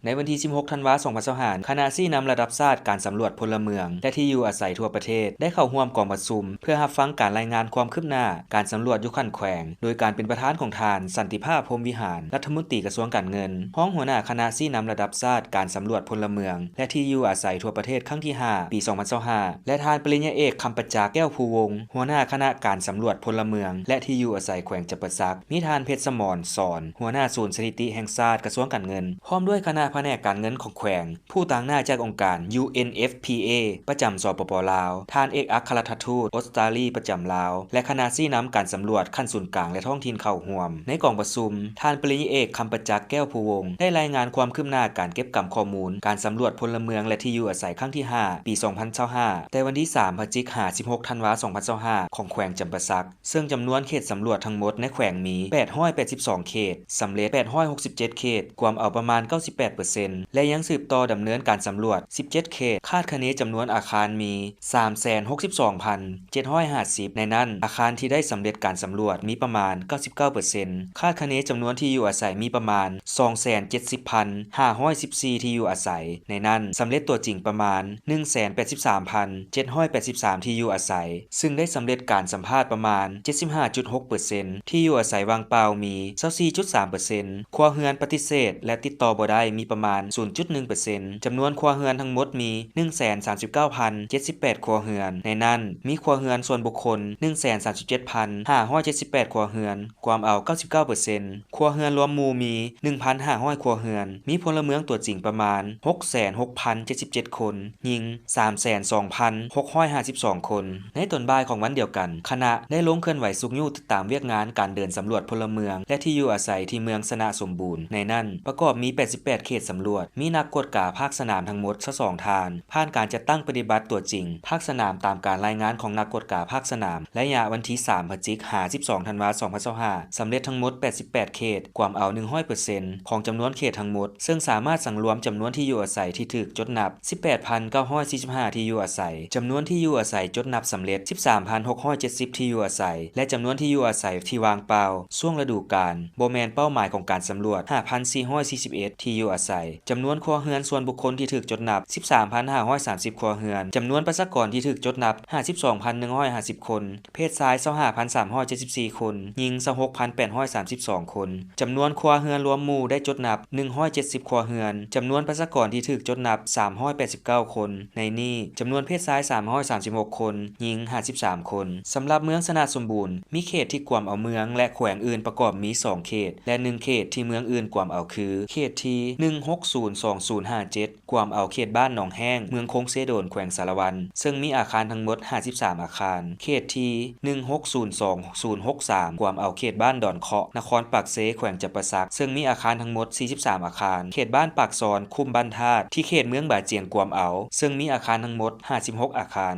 ໃນວັນທີສິບຫົກ ທັນວາ ສອງພັນຊາວຫ້າ ຄະນະຊີ້ນຳລະດັບຊາດການສຳຫຼວດພົນລະເມືອງ ແລະ ທີ່ຢູ່ອາໄສທົ່ວປະເທດ ໄດ້ເຂົ້າຮ່ວມກອງປະຊຸມ ເພື່ອຮັບຟັງການລາຍງານຄວາມຄືບໜ້າການສຳຫຼວດຢູ່ຂັ້ນແຂວງ ໂດຍການເປັນປະທານຂອງທ່ານ ສັນຕິພາບ ພົມວິຫານ ລັດຖະມົນຕີກະຊວງການເງິນ, ຮອງຫົວໜ້າຄະນະຊີ້ນຳລະດັບຊາດການສຳຫຼວດພົນລະເມືອງ ແລະ ທີ່ຢູ່ອາໄສທົ່ວປະເທດຄັ້ງທີຫ້າ ປີສອງພັນຊາວຫ້າ ແລະ ທ່ານປະລິນຍາເອກ ຄຳປະຈັກ ແກ້ວພູວົງ ຫົວໜ້າຄະນະການສຳຫຼວດພົນລະເມືອງ ແລະ ທີ່ຢູ່ອາໄສແຂວງຈຳປາສັກ, ມີທ່ານ ເພັດສະໝອນ ສອນ ຫົວໜ້າສູນສະຖິຕິແຫ່ງຊາດ ກະຊວງການເງິນ ພ້ອມດ້ວຍຄະນະພະແນກການເງິນຂອງແຂວງ, ຜູ້ຕາງໜ້າຈາກອົງການ UNFPA ປະຈຳ ສປປ ລາວ, ທ່ານເອກອັກຄະລັດຖະທູດອົດສະຕາລີປະຈຳລາວ ແລະ ຄະນະຊີ້ນຳການສຳຫຼວດຂັ້ນສູນກາງ ແລະ ທ້ອງຖິ່ນເຂົ້າຮ່ວມ. ໃນກອງປະຊຸມ, ທ່ານປະລິນຍາເອກ ຄຳປະຈັກ ແກ້ວພູວົງ ໄດ້ລາຍງານຄວາມຄືບໜ້າການເກັບກຳຂໍ້ມູນການສຳຫຼວດພົນລະເມືອງ ແລະ ທີ່ຢູ່ອາໄສຄັ້ງທີຫ້າ ປີສອງພັນຊາວຫ້າ ແຕ່ວັນທີສາມ ພະຈິກ ຫາ ສິບຫົກ ທັນວາ ສອງພັນຊາວຫ້າ ຂອງແຂວງຈຳປາສັກ. ເຊິ່ງຈຳນວນເຂດສຳຫຼວດທັງໝົດໃນແຂວງມີ ແປດຮ້ອຍແປດສິບສອງເຂດ, ສຳເລັດ ແປດຮ້ອຍຫົກສິບເຈັດເຂດ, ກວມເອົາປະມານ ເກົ້າສິບແປດເປີເຊັນ ແລະ ຍັງສືບຕໍ່ດຳເນີນການສຳຫຼວດ ສິບເຈັດເຂດ, ຄາດຄະເນຈຳນວນອາຄານມີ ສາມແສນຫົກສິບສອງພັນເຈັດຮ້ອຍຫ້າສິບ ໃນນັ້ນ ອາຄານທີ່ໄດ້ສຳເລັດການສຳຫຼວດມີປະມານ ເກົ້າສິບເກົ້າເປີເຊັນ, ຄາດຄະເນຈຳນວນທີ່ຢູ່ອາໄສມີປະມານ ສອງແສນເຈັດສິບພັນຫ້າຮ້ອຍສິບສີ່ທີ່ຢູ່ອາໄສ, ໃນນັ້ນ ສຳເລັດຕົວຈິງປະມານ ໜຶ່ງແສນແປດສິບສາມພັນເຈັດຮ້ອຍແປດສິບສາມທີ່ຢູ່ອາໄສ. ຊຶ່ງໄດ້ສຳເລັດການສຳພາດປະມານ ເຈັດສິບຫ້າຈຸດຫົກເປີເຊັນ, ທີ່ຢູ່ອາໄສວ່າງເປົ່າມີ ຊາວສີ່ຈຸດສາມເປີເຊັນ, ຄົວເຮືອນປະຕິເສດ ແລະ ຕິດຕໍ່ບໍ່ໄດ້ມີປະມານ ສູນຈຸດໜຶ່ງເປີເຊັນ, ຈຳນວນຄົວເຮືອນທັງໝົດມີ ໜຶ່ງແສນສາມສິບເກົ້າພັນເຈັດສິບແປດຄົວເຮືອນ, ໃນນັ້ນ ມີຄົວເຮືອນສ່ວນບຸກຄົນ ໜຶ່ງແສນສາມສິບເຈັດພັນຫ້າຮ້ອຍເຈັດສິບແປດຄົວເຮືອນ, ກວມເອົາ ເກົ້າສິບເກົ້າເປີເຊັນ, ຄົວເຮືອນລວມໝູ່ມີ ໜຶ່ງພັນຫ້າຮ້ອຍຄົວເຮືອນ, ມີພົນລະເມືອງຕົວຈິງປະມານ ຫົກແສນຫົກພັນເຈັດສິບເຈັດຄົນ, ຍິງ ສາມແສນສອງພັນຫົກຮ້ອຍຫ້າສິບສອງຄົນ. ໃນຕອນບ່າຍຂອງວັນດຽວກັນ, ຄະນະໄດ້ລົງເຄື່ອນໄຫວຊຸກຍູ້ຕິດຕາມວຽກງານການເດີນສຳຫຼວດພົນລະເມືອງ ແລະ ທີ່ຢູ່ອາໄສທີ່ເມືອງຊະນະສົມບູນ. ໃນນັ້ນ ປະກອບມີ ແປດສິບແປດເຂດສຳຫຼວດ, ມີນັກກວດກາພາກສະໜາມທັງໝົດ ຊາວສອງທ່ານ, ຜ່ານການຈັດຕັ້ງປະຕິບັດຕົວຈິງພາກສະໜາມຕາມການລາຍງານຂອງນັກກວດກາພາກສະໜາມ ໄລຍະວັນທີສາມ ພະຈິກ ຫາ ສິບສອງ ທັນວາ ສອງພັນຊາວຫ້າ ສຳເລັດທັງໝົດ ແປດສິບແປດເຂດ, ກວມເອົາ ໜຶ່ງຮ້ອຍເປີເຊັນ ຂອງຈຳນວນເຂດທັງໝົດ, ເຊິ່ງສາມາດສັງລວມຈຳນວນທີ່ຢູ່ອາໄສທີ່ຖືກຈົດນັບ ສິບແປດພັນເກົ້າຮ້ອຍສີ່ສິບຫ້າທີ່ຢູ່ອາໄສ, ຈຳນວນທີ່ຢູ່ອາໄສຈົດນັບສຳເລັດ ສິບສາມພັນຫົກຮ້ອຍເຈັດສິບທີ່ຢູ່ອາໄສ ແລະ ຈຳນວນທີ່ຢູ່ອາໄສທີ່ວ່າງເປົ່າ ຊ່ວງລະດູການ ບໍ່ແມ່ນເປົ້າໝາຍຂອງການສຳຫຼວດ ຫ້າພັນສີ່ຮ້ອຍສີ່ສິບເອັດທີ່ຢູ່ອາໄສ, ຈຳນວນຄົວເຮືອນສ່ວນບຸກຄົນທີ່ຖືກຈົດນັບ ສິບສາມພັນຫ້າຮ້ອຍສາມສິບຄົວເຮືອນ, ຈຳນວນປະຊາກອນທີ່ຖືກຈົດນັບ ຫ້າສິບສອງພັນໜຶ່ງຮ້ອຍຫ້າສິບຄົນ, ເພດຊາຍ ຊາວຫ້າພັນສາມຮ້ອຍເຈັດສິບສີ່ຄົນ, ຍິງ ຊາວຫົກພັນແປດຮ້ອຍສາມສິບສອງຄົນ, ຈຳນວນຄົວເຮືອນລວມໝູ່ໄດ້ຈົດນັບ ໜຶ່ງຮ້ອຍເຈັດສິບຄົວເຮືອນ, ຈຳນວນປະຊາກອນທີ່ຖືກຈົດນັບ ສາມຮ້ອຍແປດສິບເກົ້າຄົນ, ໃນນີ້ ຈຳນວນເພດຊາຍ ສາມຮ້ອຍສາມສິບຫົກຄົນ, ຍິງ ຫ້າສິບສາມຄົນ. ສຳລັບເມືອງຊະນະສົມບູນ ມີເຂດທີ່ກວມເອົາເມືອງ ແລະ ແຂວງອື່ນປະກອບມີສອງເຂດ ແລະ ໜຶ່ງເຂດທີ່ເມືອງອື່ນກວມເອົາຄື ເຂດທີ ໜຶ່ງຫົກສູນສອງສູນຫ້າເຈັດ ກວມເອົາເຂດບ້ານໜອງແຫ້ງ ເມືອງຄົງເຊໂດນ ແຂວງສາລະວັນ ເຊິ່ງມີອາຄານທັງໝົດ ຫ້າສິບສາມອາຄານ, ເຂດທີ ໜຶ່ງຫົກສູນສອງສູນຫົກສາມ ກວມເອົາເຂດບ້ານດອນເຄາະ ນະຄອນປາກເຊ ແຂວງຈຳປາສັກ ເຊິ່ງມີອາຄານທັງໝົດ ສີ່ສິບສາມອາຄານ, ເຂດບ້ານປາກຊອນ ຄຸ້ມບ້ານທາດ ທີ່ເຂດເມືອງບາຈຽງກວມເອົາ ເຊິ່ງມີອາຄານທັງໝົດ ຫ້າສິບຫົກອາຄານ.